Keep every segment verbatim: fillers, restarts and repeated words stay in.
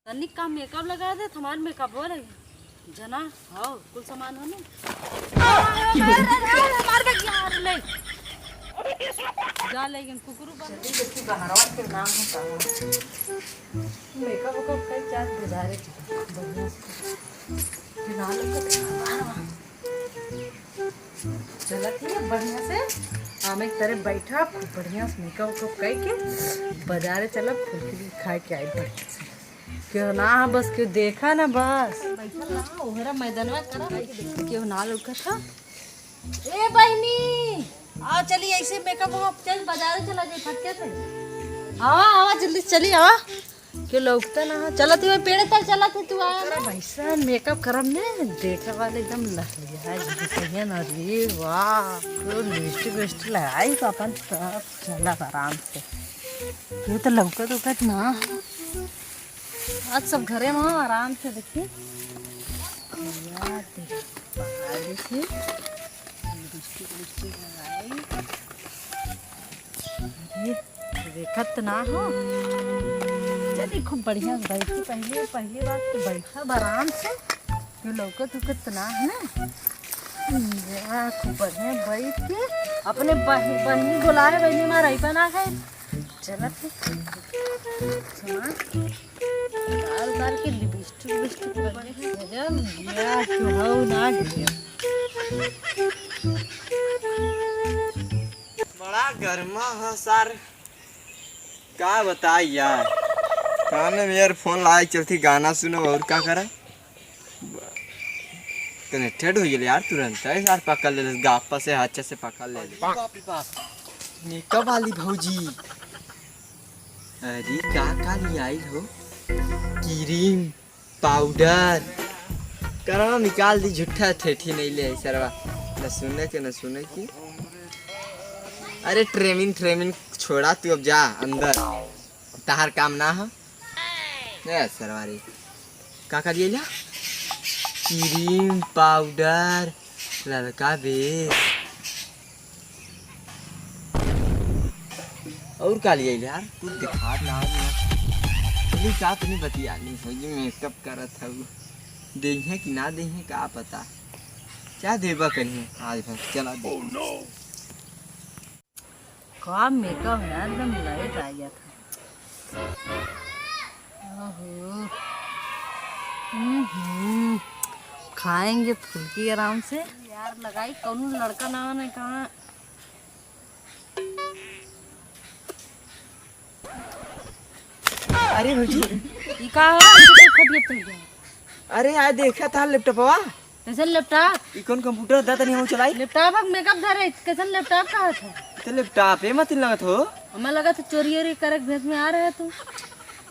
तनिक का मेकअप लगा दे, हमार मेकअप हो रही। जना, हाँ, कुल सामान हो ना। अरे, अरे, अरे, अरे, मार बे यार, ले। जा ले, कुकुर बन। चली, देखी, बहरवा के नाम है का? मेकअप वेकअप कई क्या गुजारे के बढ़िया से। फिलहाल तो चलत ही अब बढ़िया से, हम एक तरह बैठा, खूब बढ़िया से मेकअप वेकअप कई के बाजारे चलब, फुलकी खाए के आई बढ़िया से। केहू ना, बस केहू देखा ना, बस। बैठल रहा, ओहरा मैदानवा करा, भाई के देखी, केहू ना लौकत ह। ए बहिनी, आओ चली, ऐसे मेकअप वेकअप, चल बाजारे चला जाए फटके से। आवा, आवा, जल्दी चली, आवा। केहू लौकता ना ह, चलत ही वही पेड़े तर चलत ही तू आया ना। अरे भाई साहब, मेकअप करब ने, देखे वाले एकदम लहरिया है, जैसे कहिए ना रे, वाह, तो लिपस्टिक विपस्टिक लगाई तो अपन सब चला आराम से। ये तो लौकत उकत ना ह। आज सब घरे में हो, आराम से देखी। या दे, बाहर देखी। लिपस्टिक, लिपस्टिक लगाई। अरे, देखत ना हो। चली, खूब बढ़िया से बैठी। पहले, पहली बात तो बैठा आराम से। केहू लौकत उकत ना है ना। या, खूब बढ़िया बैठ के अपने बहि-, बहिनी बुलाए, बहिनी हमार अइबा ना है। चलत है। सुना? उतार उतार के लिपस्टिक विपस्टिक लगे हैं। गजब, या तो हौ ना गजब। बड़ा गर्मा ह सार, का बताई यार। कान में ईयरफोन लगाई चलती, गाना सुनो और का करा। कनेक्टेड हो गेल यार, तुरंत है यार, पकड़ ले, गापा से, हाथ से पकड़ ले। बाप रे बाप, मेकअप वाली भौजी। अरे का का ले आइल हो? क्रीम, पाउडर, करा निकाल दी, झूठा ठेठी नहीं ले आई सरवा, न सुने के न सुने की। अरे ट्रेमिन ट्रेमिन छोड़ा, तू अब जा अंदर, तहार काम ना हो। ए सरवा रे, का का ले आइल? क्रीम, पाउडर, ललका बेस। और का ले आइल यार? कुछ दिखात ना हो ना। चली का तनी बतिया ली हो, ये मेकअप करत हऊ। देइहे कि ना देइहे का पता। क्या देबा करिहे आज भर, चला दे। का मेकअप है यार, एकदम लाइट आ गया था। ओहो। हम्म। खाएंगे फुल्की आराम से। यार लगाई कौनो लड़का ना आने कहाँ। अरे भौजी। ई का हो? ई तो खटिया पे गया। अरे आ देखा था लैपटॉपवा। कैसन लैपटॉप? ई कौन कंप्यूटर दा तनी हम चलाई? लैपटॉप हक मेकअप धरे, कैसन लैपटॉप का होत है? तो लैपटॉप ए मत लगत हो। हमें लगा तो चोरी ओरी करे के भेष में आ रहे तू।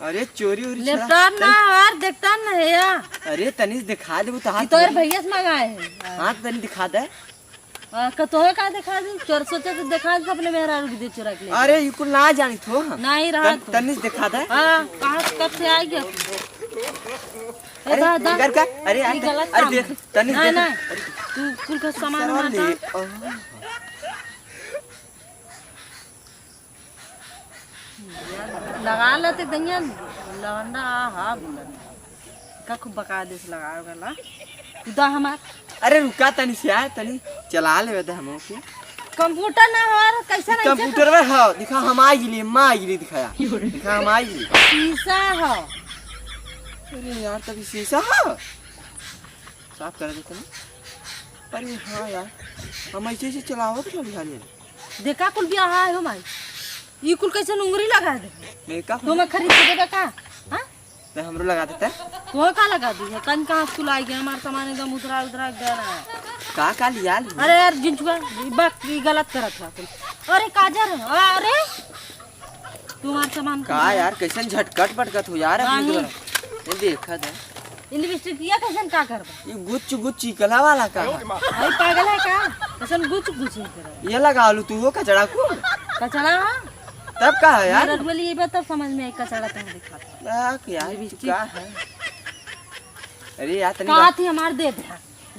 अरे चोरी ओरी छड़ा। लैपटॉप ना यार, देखता ना है या। अरे तनी से दिखा देबू तो हाथ ई तो यार धरी। भैया से मंगाए है। हाँ तो तनी दिखा दे। आ, का तोहे का दिखा दी? चोर सोचे तो दिखा दी अपने मेहरारू के दे चोरा के ले। अरे ई कुल ना जानी थो। नहीं रहा तन-, तो। तनी से दिखा दे। हाँ, कहाँ से कब से आ गया तू? ए, अरे, दा, दा। इधर का? अरे, ई आ, गलत अरे, काम देख, है। तनी नहीं, देख। नहीं। अरे, तू कुल का सामान सामान वामान ले। डाल। ओह। लगा लेते दहिया, लवंडा, आ, हा, बुलंद। का खूब बका देस लगावे वाला। तू दा हमार। अरे, रुका तनी से, आ, तनी चला लेवे दे हमो के। कंप्यूटर ना हो, कैसे नहीं कंप्यूटर में हो, दिखा हम आ गेली, माँ आ गेली, दिखाया। दिखा हम आ गेली। शीशा हो। अरे यार, तभी शीशा हो। साफ कर देते हैं। अरे हाँ यार, हम ऐसे ऐसे चलावत रह बिहार में। देखा कुल बिया है हो माई, ई कुल कैसे उंगरी लगा दे? मेकअप तो मैं खरीद के देबे का? हाँ? तो हमरो लगा देता। तो का लगा दी है? कन कहाँ कुल आ गया, हमार सामान एकदम उधरा उधरा गया ना। का का लिया लू? अरे यार जिंचुआ, ई बक, ई गलत करत है कुल। अरे काजर, अरे तुम्हार सामान का कुल यार, कैसन झटकट पटकत हो यार अपने नहीं। द्वारा। ये देखा था। ई लिपस्टिक या कैसन का करबा? ये गुच्च गुच्च चिकला वाला का है? भाई पागल है का? कैसन गुच्च गुच्च ही करे? ये लगा लू तू हो कचड़ा को। कचड़ा हाँ? तब का है यार? मेरा बोली ये बात तब समझ में आई कचड़ा तुम दिखाता। लाख यार, तू लिपस्टिक। का है? अरे यार, तनी कहा बात थी हमार दे दे।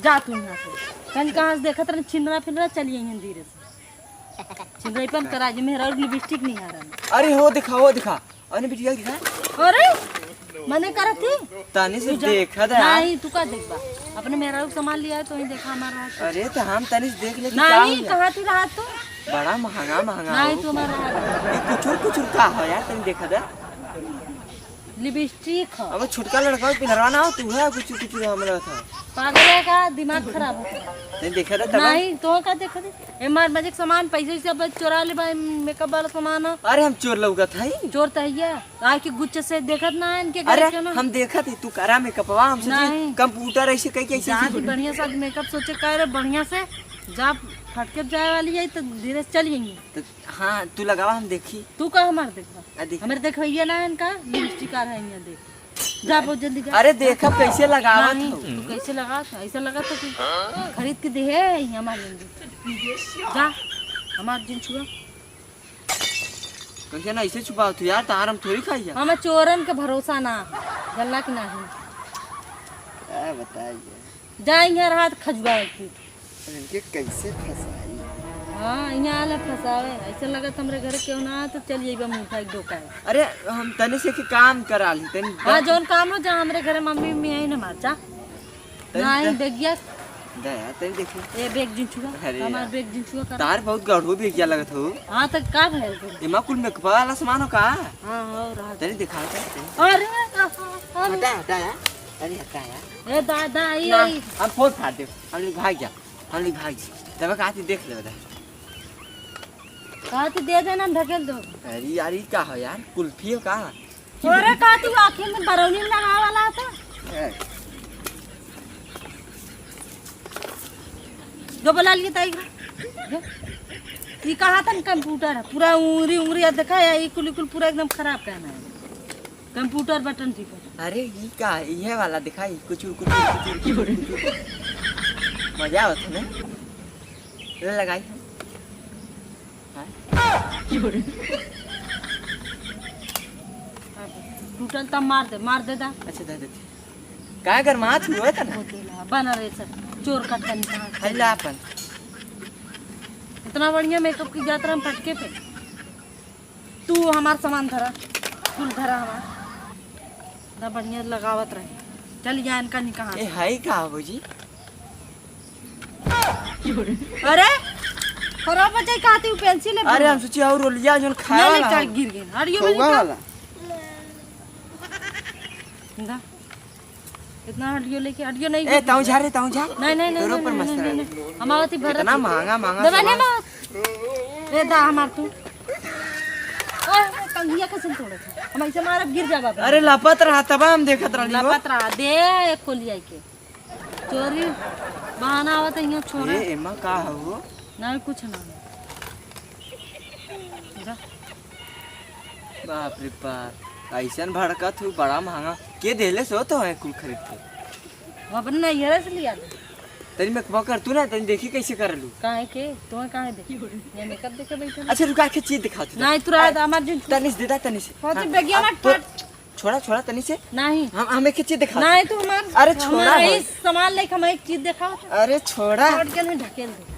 जा तू यहाँ से। कहीं कहाँ से देखत रहे छिनरा फिनरा, चलिए यहाँ धीरे से। छिनराईपन करा जे मेहरा और लिपस्टिक नहीं आ रहा। अरे हो दिखा, हो दिखा। अरे बिटिया दिखा। अरे मने करत ही? तनी से तू जा। देखा दे। नहीं, तू का देखबा? अपने मेहरारू के सामान लिया है, तो ही देखा हमारा हाथ। अरे, तो हम तनी से देख ले कि का नहीं, हो जाए। कहाँ थी रहा तू? बड़ा महंगा, महंगा नहीं, हो। तू हमारा हाथ। ये कुचुर, कुचुर का हो यार, तनी देखा दे। लिपस्टिक हो। अब छोटका लड़का पिलरवा ना हो, तू है कुचुर, कुचुर हमरा था। पागल है का? दिमाग खराब हो। तनी देखा दे तब। नहीं, तो का देखा दे? ए, मार मजे के सामान, पैसे से अब चोरा ले भाई, मेकअप वाला सामान है। अरे, हम चोर लौकत हई? चोर तो है ये। आँख के गुच्छे से देखत ना है इनके घर अरे, के ना। हम देखत ही, तू करा मेकअपवा, हम सोचे नहीं। कंप्यूटर ऐसे कह के ऐसे जात ऐसे ही बढ़िया से आज मेकअप सोचे कर रे, बढ़िया से। जा, फटके जाए वाली है तो धीरे से चल यहीं। तो हाँ, तू लगावा, हम देखी। तू का हमार देखबा? आ, देख। हमारे देखबैया ना है इनका, लिपस्टिक आ रहा है यहाँ देख। जा बहुत जल्दी जा। अरे देखा कैसे लगावत नहीं, हो। तू कैसे लगावत है? ऐसा लगात है कि खरीद के दे है यहाँ हमारे लिए। जा, हमार जिन छुआ। कैसे ना ऐसे छुपावत हो यार, तार हम थोड़ी खाई है। हमें चोरन के भरोसा ना, जल्ला की नहीं। क्या बताइए। जा यहाँ रहा तो खजुआ रखी। अब इनके कैसे फंसाई? हाँ, यहाँ आले फंसावे। ऐसे लगत हमरे घर केहू ना आए तो चल जइबा मुंह फेंक दो का। अरे, हम तनी से के काम करा ली, तनी हाँ, जौन काम हो जा, हमरे घर मम्मी, मम्मी आई ना मार जा। तनी नहीं, दे। बेगिया। दे यार, तनी देखी। ए, बेग जिन छुआ। अरे हमार यार। बेग जिन छुआ कर। तार बहुत गढ़ो बेगिया लगत हो। हाँ, तो का भयल कर? एमा कुल मेकअप वाला सामान हो का? हाँ, हाँ, रहा। तनी दिखाओ, तनी, तनी। अरे, आ, आ, आ, हटा, हटा यार। अरे, हटा यार। ए, दादा, आई, ना, आई। हम फोन फाड़ देब। हम लोग भाग जा, हम लोग भाग जा। तब कहा थी देख ले बता। कहा थी दे देना, हम ढकेल दो। अरे यार, ई का हो यार? कुल्फी हो का? अरे, कहा थी आँखी में बरौनी लगावे वाला था। ए। जो बोला लिए ताई। जो। ई कहा था कंप्यूटर है, पूरा उंगरी, उंगरी, आ देखा है, ई कुल, ई कुल पूरा एकदम खराब करना है। कंप्यूटर बटन टिपे। अरे, ई का, इहे वाला दिखाई, कुचुर, कुचुर, कुचुर, कुचुर, कुचुर। मजा आवत है ना? ले लगाई हम। हाँ? टूटल तब मार दे, मार दे दा। अच्छा, दे देते। का गरमात हुआ था ना? वो तेल है, बना रहे सब, चोर कट्टा निकाल। है ला अपन। इतना बढ़िया मेकअप की जात रहा हम फटके पे। तू हमार सामान धरा, कुल धरा हमार। ना बढ़िया लगावत रहे। चल जा इनका निकाल। ए, हाय का हो जी? अरे, खराब हो जाई कहती हूँ, पेंसिल है अरे, पूरा। हम सोची और रोलिया जोन खाए ना, वाला नहीं, हो। गिर गए। अरे, यो खोआ मैंने वाला। दा। इतना हड्डियों लेके, हड्डियों नहीं ए, गिरती। ताऊ झा रे, ताऊ झा। नहीं, नहीं, नहीं, तोरो नहीं, पर नहीं, मस्त नहीं, है। नहीं। हम आवत ही भरत इतना ही। महंगा, महंगा देवा सामान। नहीं मार। ए, दा, हमार तू। ओए, कंघिया कैसे तोड़त है? हम ऐसे मारब, गिर जाबा। अरे, लपत रहा, तब हम देखत रहनी हो। लपत रहा, दे, एक खोली आई के। चोरी, बहाना आवत है, यहाँ छोड़ा। ए, एमा का हो? नहीं, कुछ ना। जा। बाप रे बाप, ऐसन भड़कत हूँ, बड़ा महंगा। के देले सो तो है कुल खरीद के? वो अपने नैहरे से लिया दे। तनी मेकअप कर तू ना, तनी देखी कैसे कर लू। काहे के? तुम्हें काहे दे? ये मेकअप देखे बैठे ना। अच्छा रुका के चीज दिखाओ तू। नहीं, तू रहा, अरे, हमार जिन तनी से दे दा, तनी से। कौन सी हाँ, बेगिया अब मत तो फट। छोड़ा, छोड़ा तनी से। नहीं। हम, हम एक चीज दिखाओ। नहीं, तू हमार, अरे छोड़ा हमार हो। यही सामान लेके हम एक चीज दिखाओ। अरे छोड़ा। हट के नहीं ढकेल दे।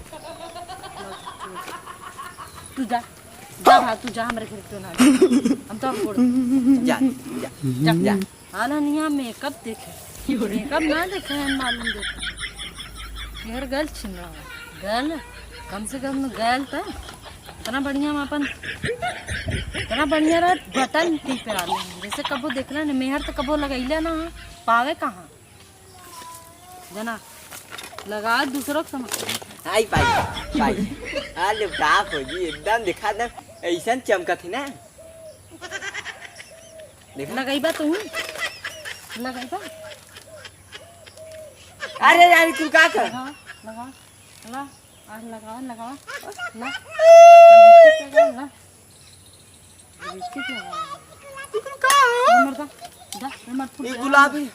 तू जा। जा भाग, तू जा, हमरे घर क्यों ना जा। हम तो गोड़। जा, जा, जा, जा। हाल हनिया मेकअप देखे। मेकअप ना देखे हैं, मालूम देखे। मेहर गल छिन रहा है। गल, कम से कम गल तो। इतना बढ़िया हम अपन, इतना बढ़िया रहा, बटन टिपे आलू। जैसे कबो देखला ने, मेहर तो कबो लगैले ना, पावे कहाँ? जना, लगा दूसरों के सामान। आई पाई, पाई। आ लैपटॉप हो जी, एकदम दिखा दे, ऐसन चमकत है ना। देखा? लगैबा तू? लगैबा? अरे यार, तू का कर? लगा, लगा, ला, आ, लगावा, लगावा, ला। लिपस्टिक लगावा, ला। लिपस्टिक लगावा। तू का हो? हमर दा, दा, हमर फूल ये लगा। गुलाबी।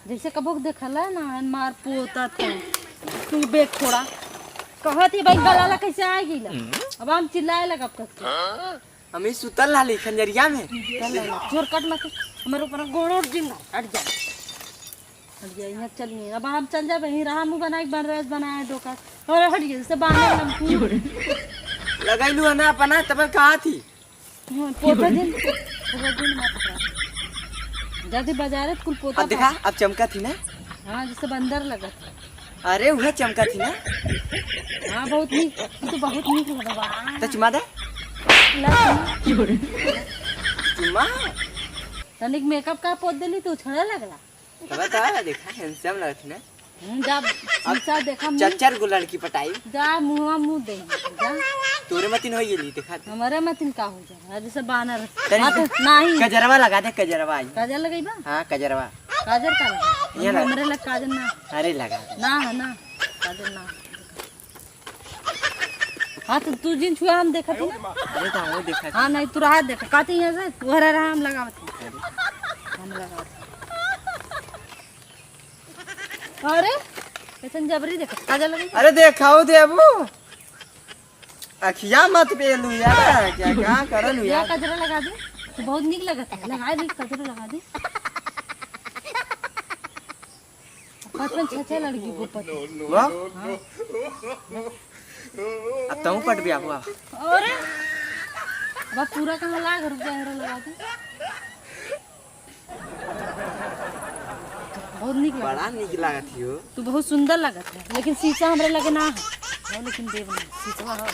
जैसे कबो देखला ना, मार पोता थे। तू बेग छोड़ा। कहत ही भाई गलाला कैसे आ गईला? अब हम चिल्लाए लगब कस के। हम ई सुतल रहली खंजरिया में। चल ना, जोर कट मत। हमर ऊपर गोड़ उठ जिंदा, हट जा। हट जा, यहाँ चल नहीं। अब हम चल जाबे, यहीं रहा मुंह बनाए, बन रहे, बनाए डोका। और हट गए, जैसे बांधे हम तू। लगैलू है ना अपना, तब कहा थी? हाँ, पोता दिन। पूरा दिन मत कर। जल्दी बाजारे त कुल पोता अब देखा, पार। अब चमका थी ना? हाँ, जैसे बंदर लगत है। अरे, उहे चमका थी ना? हाँ, बहुत नीक, तू तो बहुत नीक लगा बा। तो चुमा दे। ला, चुमा। चुमा। तनिक मेकअप का पोत देली, तू छड़ा लगला। तब तो देखा, handsome लगत है ना? हम्म, जा, शीशा देखा, मुँह। चार चार गो लड़की पटाई। जा, मुँहवा मुँह दे, जा। तोरे मतिन हो ये ली, देखा। हमारे मतिन का हो जा, जैसे बानर। तनी हाँ, तो नहीं। कजरवा लगा दे, कजरवा आई। काजल लगई बा? हाँ, कजरवा। काजल का लगा? ये ना। हमरे लग काजल ना। अरे, लगा दे। ना है ना, काजल ना। हाँ, तो तू जिन छुआ हम देखत ही ना। अरे, तो हम देखा। हाँ, नहीं, तू रहा देख, काती यहाँ से, तू हरा रहा, हम लगावत ही। हम लगावत ही। अरे, कैसन जबरी देख, काजल लगी? अरे, देखाओ देबू। अखिया मत पेलू यार, क्या, क्या करलू या यार? कजरा लगा दे, तू बहुत नीक लगत है, लगा दे, कजरा लगा दे। पाँच पाँच छह छह लड़की को पति। वाह। हाँ। अब तहूँ पट भी आबू। अरे, अब पूरा कहाँ लाग, रुक जा, हेरा लगा दे। बहुत नीक लागत। बड़ा नीक लागत हियो। तू बहुत सुंदर लागत है, लेकिन शीशा हमरे लगे ना है। हो, लेकिन देब ना, शीशा हो,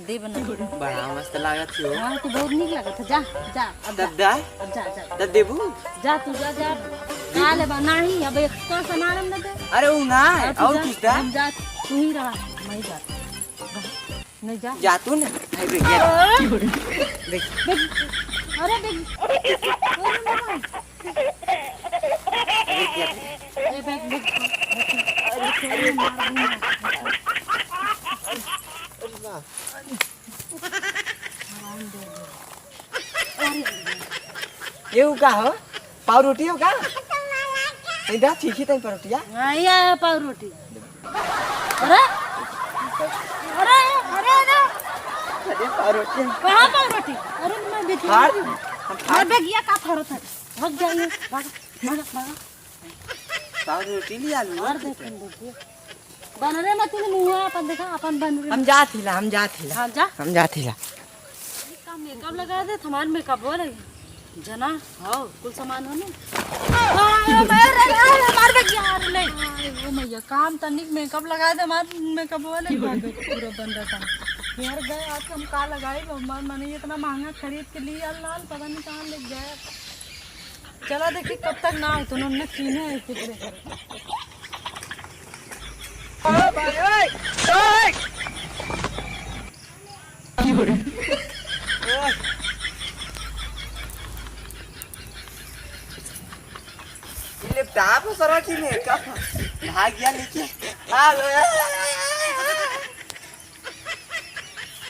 देब ना। बड़ा मस्त लागत हियो। हाँ, तू बहुत नीक लागत है। जा, जा, अब जा। तब दा? अब जा, जा। तब देबू? जा, तू जा, जा। देबू? का लेबा? नहीं, अब एक तो सामान हम ना दे। अरे, वो ना है, अब तू और जा, कुछ दा? हम जा, तू ही रहा, मैं जा। नहीं जा। जा तू ना। हाय बेगिया। अरे! देख। बेग-, अरे बेग-, अरे मामा। बेगिया। ए बेग, बेग, बेग। अरे, अरे, मार दूंगा। अरे वाह। ये उ का हो? पाव रोटी हो का? नहीं दा, चीखी तनी पाव रोटिया। नहीं आया पाव रोटी। अरे, अरे, अरे, अरे। अरे, पाव रोटी। कहाँ पाव रोटी? अरे, मैं बेटी। फाड़ दे। हम फाड़ मैं बेगिया का फाड़त है। भाग जाइए, भाग, भाग, भाग। पाव रोटी ले आलू। और देख, हम देखिए। बनरे मत ले मुँह अपन देखा, अपन बनरे। हम जात हिला, हम जात हिला। हाँ, जा। हम जात हिला। का मेकअप लगा दे, हमार मेकअप हो रही। जना, हो, कुल सामान हो ने? आ, आ, आ, मार दे यार, नहीं। आय, ओ मैया, काम तनिक मेकअप लगा दे, हमार मेकअप हो रही, पूरा बन रहा था। यार, गए आज हम का लगाई, हमार मने इतना महंगा खरीद के लिए लाल, पता नहीं कहाँ ले गए। चला देखी कब तक ना हो, तो उन्होंने चीन्हे है कितने। ओ भाई, ओए, ओए। ये लैपटॉप हो सारा की मेकअप भाग गया लेके। आ, आ, आ, आ।